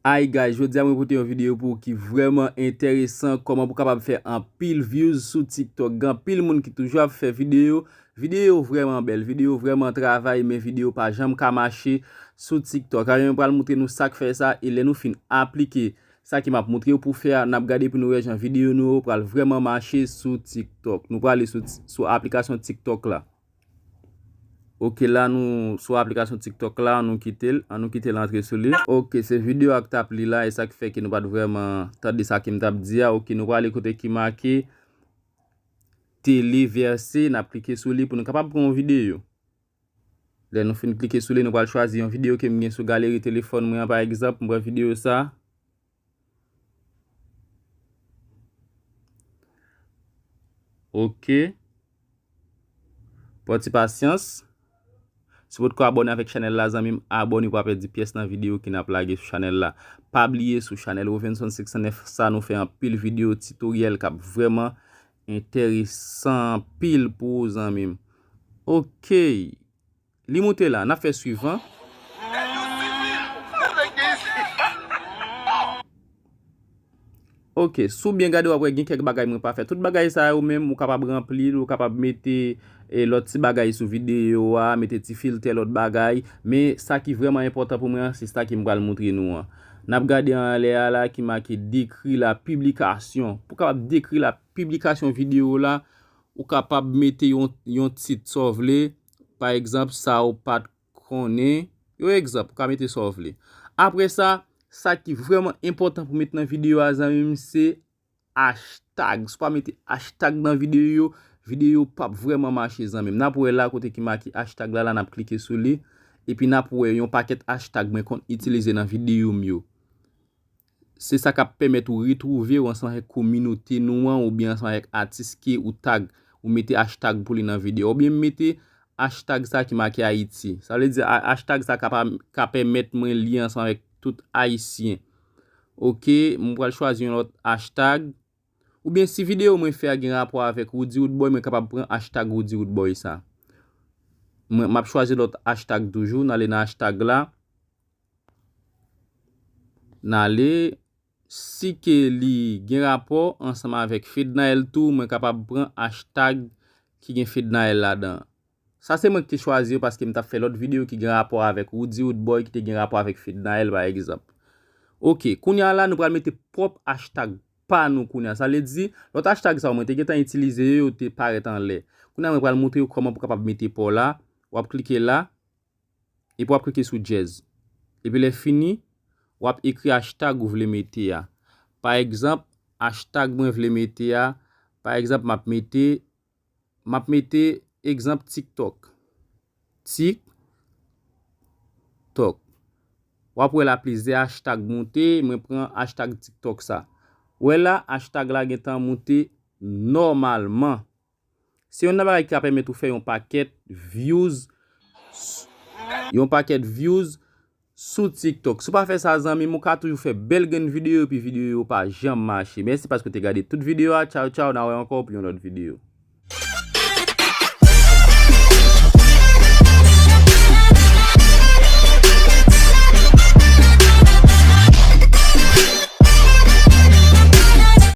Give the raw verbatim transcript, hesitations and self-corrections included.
Hi guys, jodi a mwen pote yon videyo pou ou ki vrèman enteresan, kòman pou kapab fè anpil views sou TikTok. Gen anpil moun ki toujou ap fè videyo, videyo vrèman bèl, videyo vrèman travay, men videyo pa janm ka mache sou TikTok. Alò mwen pral montre nou sa k fè sa, e lè nou fin aplike sa ke m ap montre w pou fè a, n ap gade pou nou wè jan videyo nou yo pral vrèman mache sou TikTok. Nou prale sou, sou aplikasyon TikTok la. Ok, la nou sou aplikasyon TikTok la, nou kite l, an nou kite l antre sou li. Ok, se videyo a k t ap li la, e sa k fè ke nou pa t vrèman tande sa ke m t ap di a. Ok, nou prale kote ki make téléversé, n ap klike sou li pou nou kapab pran yon videyo. Lè nou fin klike sou li, nou pral chwazi yon videyo ke m gen sou galeri telefòn mwen an, pa egzanp, m pran videyo sa. Ok. Pran ti pasyans. Si w potko abòne avèk chanèl la, zanmi m, abòne pou w pa pèdi pyès nan videyo ke n ap lage sou chanèl la. Pa bliye sou chanèl Rovenson senk san nèf sa, nou fè anpil videyo titoryèl k ap vrèman enteresan anpil pou ou, zanmi m. Ok. Li moute la, n ap fè swivan. Ok, si w byen gade, w ap wè gen kèk bagay mwen pa fè. Tout bagay sa yo menm, ou kapab ranpli l, ou kapab mete, e, lòt ti bagay sou videyo a, mete ti filtè, lòt bagay. Men sa ki vrèman enpòtan pou mwen an, se sa ke m pral montre nou an. N ap gade anlè a la ki make décrit la publication. Pou w kapab dekri la piblikasyon videyo la, ou kapab mete yon, yon tit sa w vle, pa egzanp, sa w pa t konnen. Yon egzanp, ou ka mete sa w vle. Apre sa, sa ki vrèman enpòtan pou mete nan videyo a, zanmi m, se hashtag. Si w pa mete hashtag nan videyo yo, videyo yo p ap vrèman mache, zanmi m. N ap wè la kote ki make hashtag la, la n ap klike sou li. Epi n ap wè yon pakèt hashtag mwen konn itilize nan videyo m yo. Se sa k ap pèmèt ou retwouve w ansanm avèk kominote nou an oubyen ansanm avèk atis ke ou tag, ou mete hashtag pou li nan videyo. Oubyen m mete hashtag sa ki make Ayiti. Sa vle di a-, hashtag sa ka pa, ka pèmèt mwen li ansanm avèk tout Ayisyen. Ok, mwen pral chwazi yon lòt hashtag. Oubyen si videyo mwen fè a gen rapò avèk Roody Roodboy, mwen kapab pran hashtag Roody Roodboy sa. Mwen, m ap chwazi lòt hashtag toujou, n ale nan hashtag la. N ale, si ke li gen rapò ansanm avèk Fednaelle tou, mwen kapab pran hashtag ki gen Fednaelle ladan. Sa se mwen ki te chwazi yo paske m t ap fè lòt videyo ki gen rapò avèk Roody Roodboy, ki te gen rapò avèk Fednaelle, pa egzanp. Ok, kounye a la, nou pral mete pwòp hashtag pa nou kounye a. Sa vle di, lòt hashtag sa yo, mwen te gentan itilize yo, yo te parèt anlè. Kounye a, mwen pral montre w kòman pou kapab mete pa w la. W ap klike la, epi w ap klike sou dyèz. Epi lè fini, w ap ekri hashtag ou vle mete a. Pa egzanp, hashtag mwen vle mete a, pa egzanp, m ap mete, m ap mete egzanp TikTok. TikTok. W ap wè la plizyè hashtag moute, mwen pran hashtag TikTok sa. Wè la, hashtag la gentan moute nòmalman. Se youn nan bagay ki ka pèmèt ou fè yon pakèt views, yon pakèt views sou TikTok. Si w pa fè sa, zanmi m, ou ka toujou fè bèl grenn videyo, epi videyo yo pa janm mache. Mèsi paske w te gade tout videyo a. Tchaw, tchaw, n a wè ankò pou yon lòt videyo.